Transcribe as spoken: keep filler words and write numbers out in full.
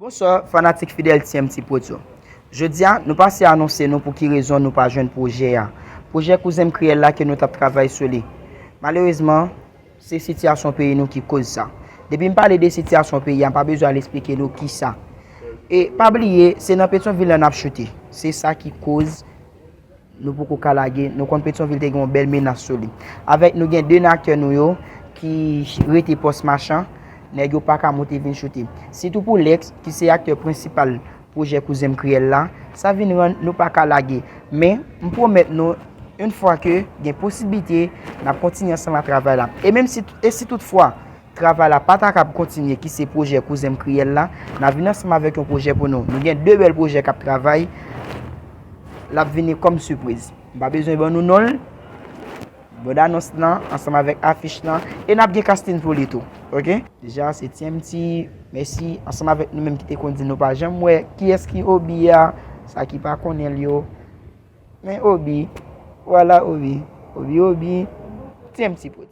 Bonswa fanatik fidèl T M T Prod yo. Jodi a, nou pase anonse nou pou ki rezon nou pa jwenn pwojè a. Pwojè Kouzen M Kriyèl la ke nou t ap travay sou li. Malerezman, se sitiyasyon peyi nou ki koz sa. Depi m pale de sitiyasyon peyi a, m pa bezwen al esplike nou kisa. E pa bliye, se nan Petyonvil la n ap choute. Se sa ki koz nou poko ka lage. Nou konn Petyonvil te gen yon bèl menas sou li. Avèk nou gen de nan aktè nou yo ki rete Pòs Machan, nèg yo pa ka moute vin choute. Sitou pou Lex, ki se aktè prensipal pwojè Kouzen M Kriyèl la, sa vin rann nou pa ka lage. Men, m pwomèt nou, yon fwa ke gen posiblite, n ap kontinye ansanm ak travay la. E menm si, e si toutfwa, travay la pa ta kab kontinye, ki se pwojè Kouzen M Kriyèl la, n ap vin ansanm avèk yon pwojè pou nou. Nou gen de bèl pwojè k ap travay, l ap vini kòm sipriz. M pa bezwen ban nou non l. Bòd anons lan, ansanm avèk afich lan, e n ap gen casting pou li tou, oke? Deja, se T M T, mèsi, ansanm avèk nou menm ki te konn di nou pa janm wè kiyès ki Obi a, sa ki pa konnen l yo. Men Obi, vwala Obi, Obi, Obi, T M T Prod.